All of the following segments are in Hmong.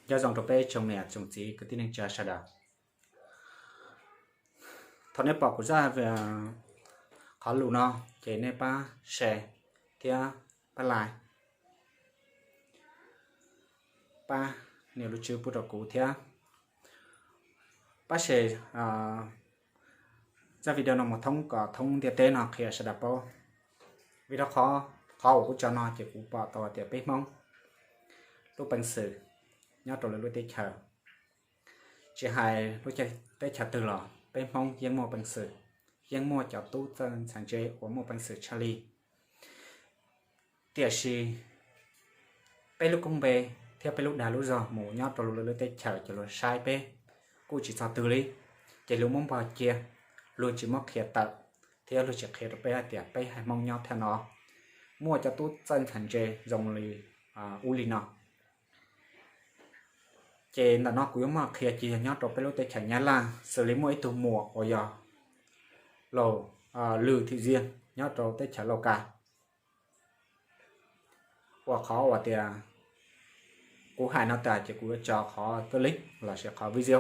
Nyob zoo rau peb tsoom niam tsoom txiv kwv tij neej tsa sawv daws. Thaum nej pom kuv zaj qhov lus no, ces nej pab share thiab pab like, pab nias lub tswb pub rau kuv thiab pab share zaj video no mus thoob kom thoob ntiaj teb no qhia sawv daws paub. Vim rau qhov uas kuv tso no ces kuv pom tau tias peb Hmoob lub peev xwm nyob rau lwm lub teb chaws, tsis hais lub teb chaws twg los peb Hmoob yeej muaj peev xwm, yeej muaj cov tub txawj ntxhais ntse uas muaj peev xwm tshaj li. Tiam sis peb lub koob npe thiab peb lub dag lub zog mus nyob rau lwm lub teb chaws ces luag saib peb kuj tsis txog twg li, ces luag muab npog cia, luag tsis muab qhia tawm, thiab luag tsis qhia rau peb hais tias peb haiv Hmoob nyob thaj no muaj cov tub txawj ntxhais ntse zoo li ub li no. Ces ntawm no kuv yuav muab qhia ces yog nyob rau peb lub teb chaws Nyab Laj xws li muaj ib tug muam uas yog Laus, Lwm Thim Ziag nyob rau teb chaws Lauj Kais, uas qhov uas tias kuv hais no tas ces kuv yuav tso qhov clip lossis qhov video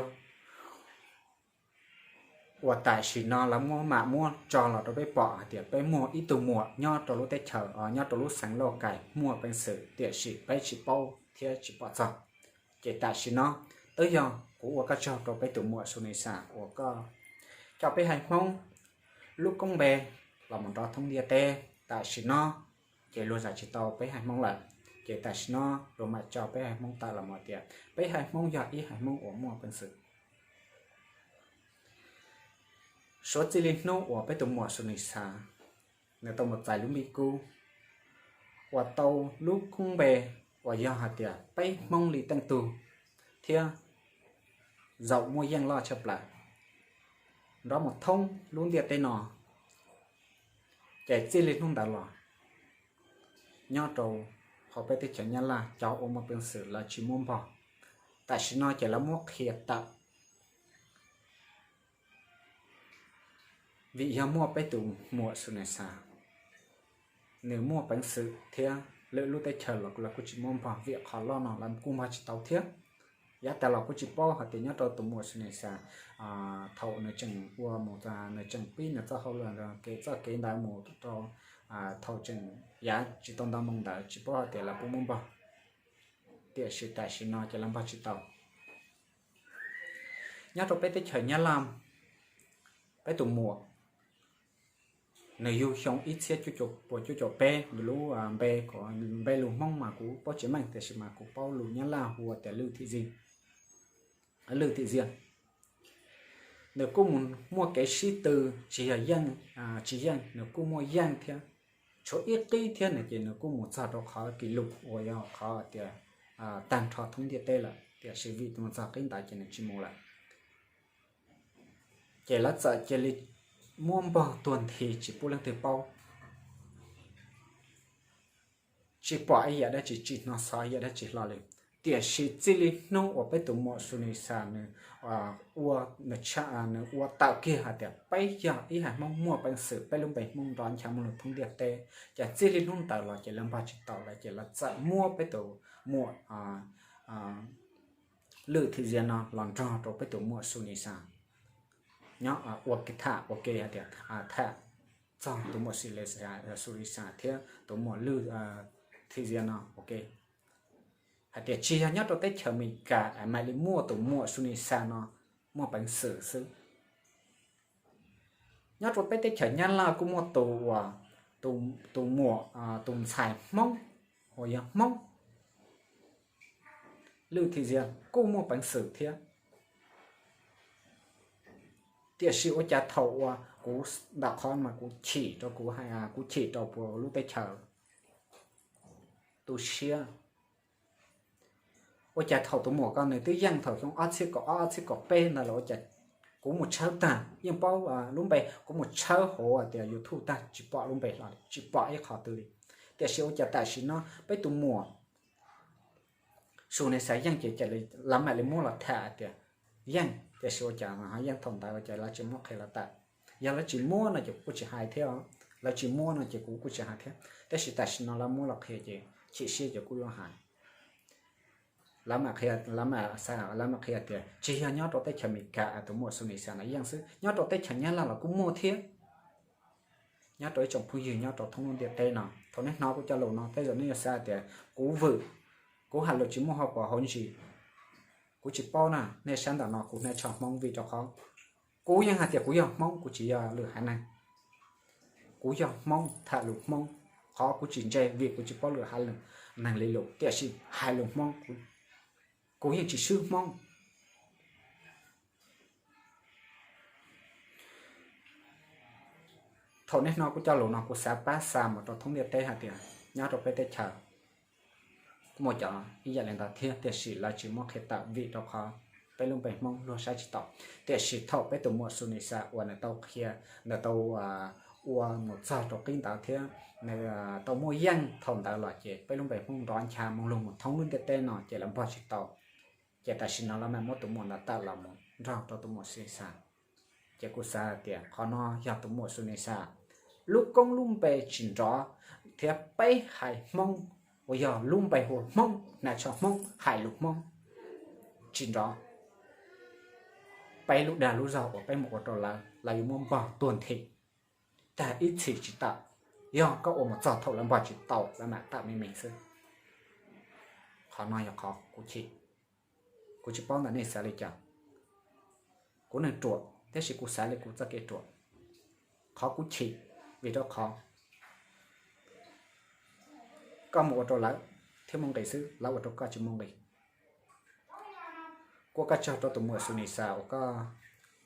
uas tam sim no lawv muab mam muab tso los rau peb pom hais tias peb muaj ib tug muam nyob rau lub teb chaws, nyob rau lub xeev Lauj Kais muaj peev xwm tiam sis peb tsis paub thiab tsis pom txog. Ces tam sim no twb yog kuv ua koj tsaug rau peb tus muam Su Nis Xas uas koj coj peb haiv Hmoob lub koob npe los mus nrov thoob ntiaj teb. Tam sim no ces luag zam tsis tau peb haiv Hmoob lawm, ces tam sim no luag mam tso peb haiv Hmoob tawm los mus tias peb haiv Hmoob yog ib haiv Hmoob uas muaj peev xwm. Suav txij li hnub uas peb tus muam Su Nis Xas nws tau mus txais lub npib kub uas tau lub koob npe uas yog hais tias peb Hmoob li teej tug thiab zaum muaj yeej loj tshaj plaws nrov mus thoob lub ntiaj teb no, ces txij li hnub ntawd los nyob rau hauv peb teb chaws Nyab Laj cov uas muaj peev xwm lawv tsis muab npog. Tam sim no ces lawv muab qhia tawm vim yog muaj peb tus muam Su Nis Xas nws muaj peev xwm thiab lwm lub teb chaws los lawv kuj tsis muab npog vim qhov loj no lawv kuj npog tsis tau thiab. Yav tas los kuj tsis paub hais tias nyob rau tus muam Su Nis Xas thaum nws tseem ua mus, nws tseem pib nws txoj hauj lwm, kev txoj kev ntawd mus rau thaum tseem yav tsis tau ntau moo ntawd tsis paub hais tias lawv puas muab npog. Tiam sis tam sim no ces lawv npog tsis tau. Nyob rau peb teb chaws Nyab Laj, peb tus muam nws yug xyoo ib txhiab cuaj puas cuaj caum peb, nws lub npe, npe lus Hmoob mas kuv paub tsis meej tiam sis mas kuv paub lus Nyab Laj hu ua tias Lwj Thim Ziag. Lwj Thim Ziag nws kuj mus muaj kev sib tw, tsis yog yeej, tsis yeej, nws kuj muaj yeej thiab, tshuav ib qib thiab nws ces nws kuj mus txog rau qhov kis lus uas yog qhov tias tag nrho thoob ntiaj teb lawm, tiam sis vim mus txog qib ntawd ces nws tsis mus lawm. Ces lawv txawm cia li muab npog tuag nthi tsis pub leej twg paub. Tsis pom ib yam dab tsi, tsis hnov xov ib yam dab tsi hlo li. Tiam sis txij li hnub uas peb tus muam Su Nis Xas nws ua, nws ua tawm kiag hais tias peb yog ib haiv Hmoob muaj peev xwm, peb lub npe Hmoob nrov ncha muaj lug thoob ntiaj teb, ces txij li hnub ntawd los ces lawv npog tsis tau lawm, ces lawv txawm muab peb tus muam Lwj Thim Ziag no los nrog rau peb tus muam Su Nis Xas nyob ua ke, tham ua ke hais tias tham txog tus muam Su Nis Xas thiab tus muam Lwj Thim Ziag no ua ke hais tias tsis yog nyob rau teb chaws Amelikas es mam li muaj tus muam Su Nis Xas no muaj peev xwm xwb. Nyob rau peb teb chaws Nyab Laj kuj muaj tus uas, tus muam, tus ntxhais Hmoob uas yog Hmoob, Lwj Thim Ziag kuj muaj peev xwm thiab. Tiam sis ua cas thaum uas kuv ntawm qhov mas kuv chim rau, kuv hais kuv chim rau puas lub teb chaws tu siab. Ua cas thaum tus muam ko nws twb yeej thaum xyoo ob txhiab kaum ob, ob txhiab kaum peb ntawd los ua cas kuv mus tshawb tag, yeej paub lub npe, kuv mus tshawb hauv tias YouTube tag tsis pom lub npe hlo li, tsis pom ib qho twg li. Tiam sis ua cas tam sim no peb tus muam Su Nis Xas yeej ces lawv mam li muab los tham tias yeej, tiam sis ua cas ho yeej thaum ntawd ua cas lawv tsis muab qhia los tawm. Yog lawv tsis muab no ces kuv kuj tsis hais thiab, lawv tsis muab no ces kuv kuj tsis hais thiab, tab sis tam sim no lawv muab los qhia ces chim siab ces kuj yuav hais. Lawv mam qhia, lawv mam xav, lawv mam qhia tias tsis yog nyob rau teb chaws Amelikas tus muam Sunisa no yeej xwb, nyob rau teb chaws Nyab Laj los kuj muaj thiab. Nyob rau ib tsoom phooj ywg nyob rau thoob lub ntiaj teb no, thaum nej hnov kuv cov lus no tej zaum nej yuav xav tias kuv vwm, kuv hais lus tsis muaj hauv paus hauv ntsis. Kuv tsis paub na, nej saib ntawm no kuv hnav tsho Hmoob vim rau qhov kuv yeej hais tias kuv yog Hmoob, kuv tsis yog lwm haiv neeg. Kuv yog Hmoob, tham lus Hmoob, qhov kuv tsis ntse vim kuv tsis paub lwm haiv neeg li lus, tiam sis hais lus Hmoob, kuv yeej tsis swb Hmoob. Thaum nej hnov kuv cov lus no kuv xav pab xa mus rau thoob ntiaj teb hais tias nyob rau peb teb chaws muaj cov ib yam li ntawd thiab, tiam sis lawv tsis muab qhia tawm vim rau qhov peb lub npe Hmoob luag saib tsis taus. Tiam sis thaum peb tus muam Sunisa uas nws tau qhia, nws tau ua mus txog rau qib ntawd thiab nws tau muaj yeej thaum ntawd los ces peb lub npe Hmoob nrov ncha moo lug mus thoob lub ntiaj teb no ces lawv npog tsis tau. Ces tam sim no lawv mam muab tus muam ntawd tawm los mus nrog rau tus muam Sunisa. Ces kuv xav hais tias qhov no yog tus muam Sunisa lub koob lub npe tsis nrov, thiab peb haiv Hmoob uas yog lub npe hu Hmoob, hnav tsho Hmoob, hais lus Hmoob tsis nrov. Peb lub dag lub zog uas peb mus ua rau lawv, lawv yuav muab npog tuag nthi, tag ib txhis tsis tawm. Yog koj ua mus txog thaum lawv npog tsis tau lawv mam tawm me me xwb. Qhov no yog qhov kuv chim. Kuv tsis paub ntawm nej xav li cas. Kuv neeg ruam tab sis kuv xav li kuv txoj kev ruam. Qhov kuv chim vim rau qhov koj mus ua rau lawv thiab muaj nqis xwb, lawv ua rau koj tsis muaj nqis. Kuv ua koj tsaug rau tus muam Sunisa uas koj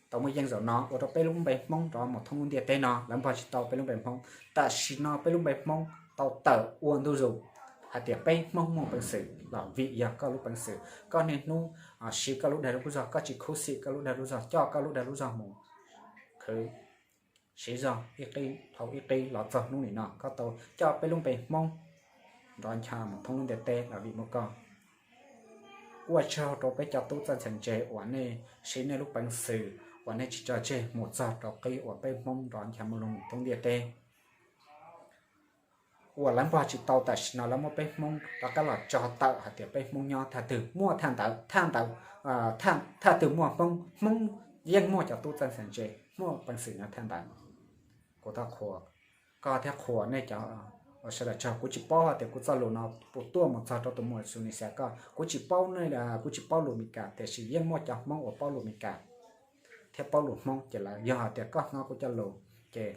tau muaj yeej zaum no ua rau peb lub npe Hmoob nrov mus thoob lub ntiaj teb no, lawv npog tsis tau peb lub npe Hmoob. Tam sim no peb lub npe Hmoob tau tawm ua ntu zus hais tias peb Hmoob muaj peev xwm los vim yog koj lub peev xwm. Koj niaj hnub siv koj lub dag lub zog, koj tsis khuv xim koj lub dag lub zog, coj koj lub dag lub zog mus khwv siv zog ib qib dhau ib qib los txog hnub nim no koj tau coj peb lub npe Hmoob nrov ncha mus thoob lub ntiaj teb los vim muaj koj. Kuv ua tsaug rau peb cov tub txawj ntxhais ntse uas nej siv nej lub peev xwm uas nej tsis tso tseg mus txog rau qib uas peb Hmoob nrov ncha moo lug mus thoob ntiaj teb. Uas lawv npog tsis tau, tam sim no lawv muab peb Hmoob rov qab los tso tawm hais tias peb Hmoob nyob thaj twg muaj thaj ntawd, thaj ntawd, thaj twg muaj Hmoob, Hmoob yeej muaj cov tub txawj ntxhais ntse muaj peev xwm nyob thaj ntawd. Kuv tau qhuas koj thiab qhuas nej cov uas sawv daws tsaug. Kuv tsis paub hais tias kuv txoj lus no puas tuaj mus txog rau tus muam Sunisa koj. Kuv tsis paub, kuv tsis paub lus Meskas, tiam sis yeej muaj cov Hmoob uas paub lus Meskas thiab paub lus Hmoob, ces lawv, yog hais tias koj hnov kuv cov lus ces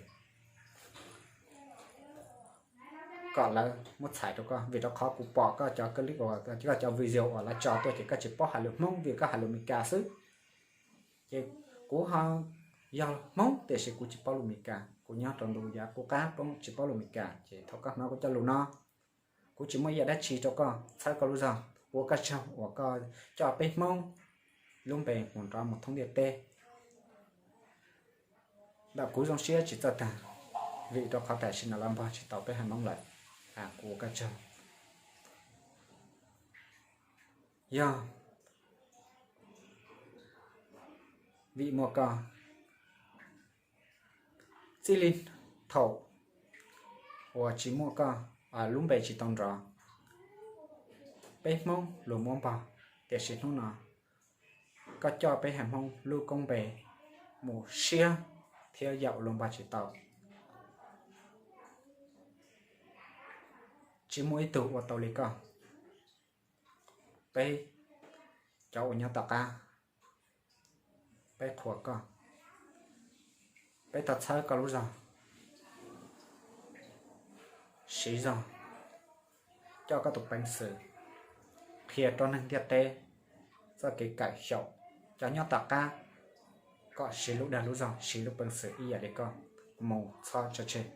kom lawv muab txhais rau koj, vim rau qhov kuv pom koj cov clip uas, koj cov video uas lawv tso tuaj ces koj tsis paub hais lus Hmoob vim koj hais lus Meskas xwb. Ces kuv ho yog Hmoob tiam sis kuv tsis paub lus Meskas, kuv nyob rau ntu yav qub qab tsis paub lus Meskas, ces thaum koj hnov kuv cov lus no, kuv tsis muaj ib yam dab tsi rau koj, txhawb koj lub zog, ua koj tsaug uas koj coj peb Hmoob lub npe mus nrov mus thoob ntiaj teb. Ntawm kuv zoo siab tsis txawj tag, vim rau qhov tam sim no lawv npog tsis tau peb haiv Hmoob lawm. Kuv ua koj tsaug. Yog vim muaj koj, txij li thaum uas tsis muaj koj, lub npe tsis tau nrov, peb Hmoob luag muab npog, tiam sis hnub no koj coj peb haiv Hmoob lub koob npe mus siab thiab yam luag npog tsis tau. Tsis muaj ib tug ua tau li koj. Peb cov uas nyob tom qab, peb qhuas koj, peb tau txhawb koj lub zog, siv zog coj koj tus peev xwm qhia rau neeg ntiaj teb txoj kev kawm xyaum. Cov nyob tom qab kom siv lub dag lub zog, siv lub peev xwm ib yam li koj mus, txhob tso tseg.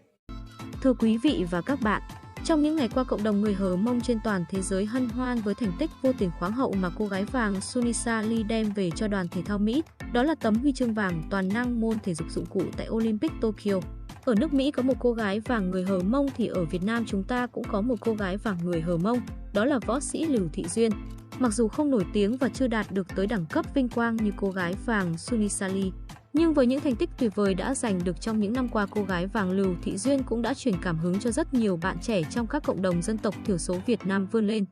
Thưa quý vị và các bạn, trong những ngày qua cộng đồng người Hờ Mông trên toàn thế giới hân hoan với thành tích vô tình khoáng hậu mà cô gái vàng Sunisa Lee đem về cho đoàn thể thao Mỹ, đó là tấm huy chương vàng toàn năng môn thể dục dụng cụ tại Olympic Tokyo. Ở nước Mỹ có một cô gái vàng người Hờ Mông thì ở Việt Nam chúng ta cũng có một cô gái vàng người Hờ Mông, đó là võ sĩ Lữ Thị Duyên. Mặc dù không nổi tiếng và chưa đạt được tới đẳng cấp vinh quang như cô gái vàng Sunisa Lee, nhưng với những thành tích tuyệt vời đã giành được trong những năm qua, cô gái vàng Lữ Thị Duyên cũng đã truyền cảm hứng cho rất nhiều bạn trẻ trong các cộng đồng dân tộc thiểu số Việt Nam vươn lên.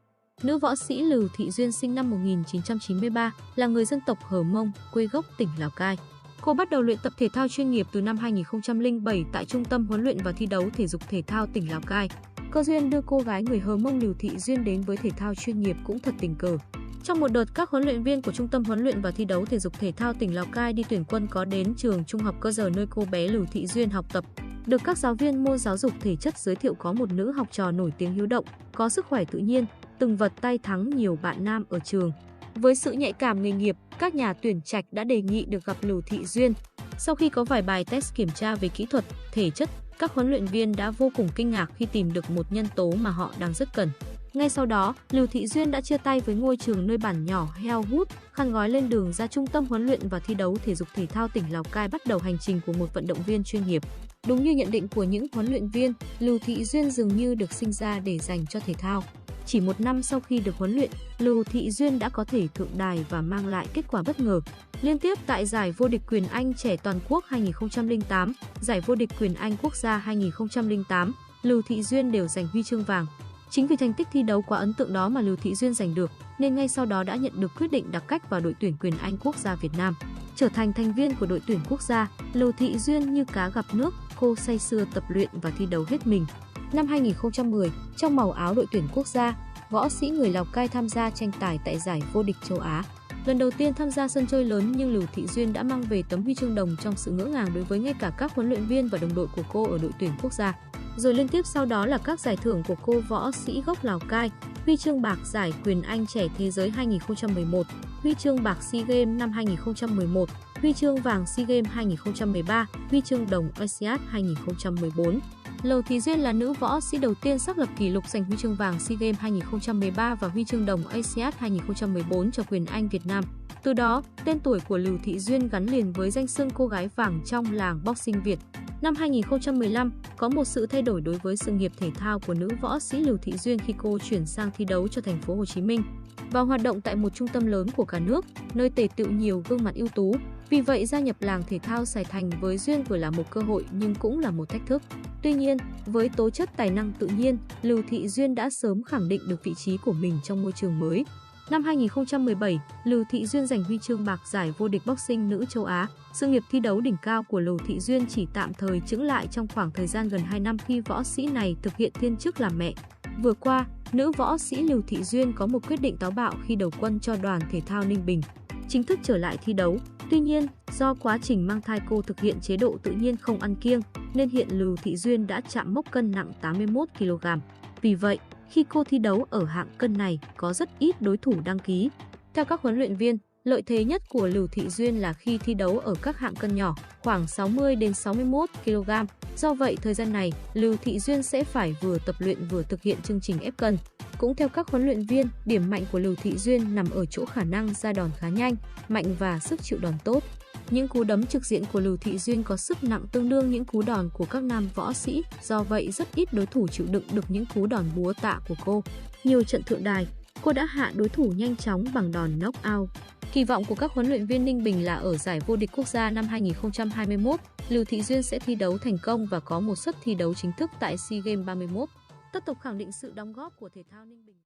Nữ võ sĩ Lưu Thị Duyên sinh năm một nghìn chín trăm chín mươi ba, là người dân tộc Hờ Mông, quê gốc tỉnh Lào Cai. Cô bắt đầu luyện tập thể thao chuyên nghiệp từ năm hai nghìn không trăm lẻ bảy tại Trung tâm Huấn luyện và Thi đấu Thể dục Thể thao tỉnh Lào Cai. Cơ duyên đưa cô gái người Hờ Mông Lưu Thị Duyên đến với thể thao chuyên nghiệp cũng thật tình cờ. Trong một đợt, các huấn luyện viên của Trung tâm Huấn luyện và Thi đấu Thể dục Thể thao tỉnh Lào Cai đi tuyển quân có đến trường trung học cơ sở nơi cô bé Lưu Thị Duyên học tập. Được các giáo viên môn giáo dục thể chất giới thiệu có một nữ học trò nổi tiếng hiếu động, có sức khỏe tự nhiên, từng vật tay thắng nhiều bạn nam ở trường. Với sự nhạy cảm nghề nghiệp, các nhà tuyển trạch đã đề nghị được gặp Lưu Thị Duyên. Sau khi có vài bài test kiểm tra về kỹ thuật, thể chất, các huấn luyện viên đã vô cùng kinh ngạc khi tìm được một nhân tố mà họ đang rất cần. Ngay sau đó, Lưu Thị Duyên đã chia tay với ngôi trường nơi bản nhỏ heo hút, khăn gói lên đường ra Trung tâm Huấn luyện và Thi đấu Thể dục Thể thao tỉnh Lào Cai bắt đầu hành trình của một vận động viên chuyên nghiệp. Đúng như nhận định của những huấn luyện viên, Lưu Thị Duyên dường như được sinh ra để dành cho thể thao. Chỉ một năm sau khi được huấn luyện, Lưu Thị Duyên đã có thể thượng đài và mang lại kết quả bất ngờ. Liên tiếp tại giải vô địch quyền Anh trẻ toàn quốc hai nghìn không trăm lẻ tám, giải vô địch quyền Anh quốc gia hai nghìn không trăm lẻ tám, Lưu Thị Duyên đều giành huy chương vàng. Chính vì thành tích thi đấu quá ấn tượng đó mà Lưu Thị Duyên giành được, nên ngay sau đó đã nhận được quyết định đặc cách vào đội tuyển quyền Anh quốc gia Việt Nam. Trở thành thành viên của đội tuyển quốc gia, Lưu Thị Duyên như cá gặp nước, cô say sưa tập luyện và thi đấu hết mình. Năm hai nghìn không trăm mười, trong màu áo đội tuyển quốc gia, võ sĩ người Lào Cai tham gia tranh tài tại giải vô địch châu Á. Lần đầu tiên tham gia sân chơi lớn nhưng Lưu Thị Duyên đã mang về tấm huy chương đồng trong sự ngỡ ngàng đối với ngay cả các huấn luyện viên và đồng đội của cô ở đội tuyển quốc gia. Rồi liên tiếp sau đó là các giải thưởng của cô võ sĩ gốc Lào Cai, huy chương bạc giải quyền Anh trẻ thế giới hai nghìn không trăm mười một, huy chương bạc SEA Games năm hai nghìn không trăm mười một, huy chương vàng SEA Games hai nghìn không trăm mười ba, huy chương đồng Asiad hai nghìn không trăm mười bốn. Lầu Thị Duyên là nữ võ sĩ đầu tiên xác lập kỷ lục giành huy chương vàng SEA Games hai nghìn không trăm mười ba và huy chương đồng Asiad hai nghìn không trăm mười bốn cho quyền Anh Việt Nam. Từ đó, tên tuổi của Lầu Thị Duyên gắn liền với danh xưng cô gái vàng trong làng boxing Việt. Năm hai nghìn không trăm mười lăm, có một sự thay đổi đối với sự nghiệp thể thao của nữ võ sĩ Lầu Thị Duyên khi cô chuyển sang thi đấu cho thành phố Hồ Chí Minh và hoạt động tại một trung tâm lớn của cả nước, nơi tề tựu nhiều gương mặt ưu tú. Vì vậy, gia nhập làng thể thao Sài Thành với Duyên vừa là một cơ hội nhưng cũng là một thách thức. Tuy nhiên, với tố chất tài năng tự nhiên, Lầu Thị Duyên đã sớm khẳng định được vị trí của mình trong môi trường mới. Năm hai nghìn không trăm mười bảy, Lầu Thị Duyên giành huy chương bạc giải vô địch boxing nữ châu Á. Sự nghiệp thi đấu đỉnh cao của Lầu Thị Duyên chỉ tạm thời chững lại trong khoảng thời gian gần hai năm khi võ sĩ này thực hiện thiên chức làm mẹ. Vừa qua, nữ võ sĩ Lầu Thị Duyên có một quyết định táo bạo khi đầu quân cho đoàn thể thao Ninh Bình, chính thức trở lại thi đấu. Tuy nhiên, do quá trình mang thai cô thực hiện chế độ tự nhiên không ăn kiêng, nên hiện Lầu Thị Duyên đã chạm mốc cân nặng tám mươi mốt ki-lô-gam. Vì vậy, khi cô thi đấu ở hạng cân này, có rất ít đối thủ đăng ký. Theo các huấn luyện viên, lợi thế nhất của Lầu Thị Duyên là khi thi đấu ở các hạng cân nhỏ, khoảng sáu mươi đến sáu mươi mốt ki-lô-gam. Do vậy, thời gian này, Lầu Thị Duyên sẽ phải vừa tập luyện vừa thực hiện chương trình ép cân. Cũng theo các huấn luyện viên, điểm mạnh của Lầu Thị Duyên nằm ở chỗ khả năng ra đòn khá nhanh, mạnh và sức chịu đòn tốt. Những cú đấm trực diện của Lầu Thị Duyên có sức nặng tương đương những cú đòn của các nam võ sĩ, do vậy rất ít đối thủ chịu đựng được những cú đòn búa tạ của cô. Nhiều trận thượng đài, cô đã hạ đối thủ nhanh chóng bằng đòn knockout. Kỳ vọng của các huấn luyện viên Ninh Bình là ở giải vô địch quốc gia năm hai nghìn không trăm hai mươi mốt, Lầu Thị Duyên sẽ thi đấu thành công và có một suất thi đấu chính thức tại SEA Games ba mươi mốt, tiếp tục khẳng định sự đóng góp của thể thao Ninh Bình.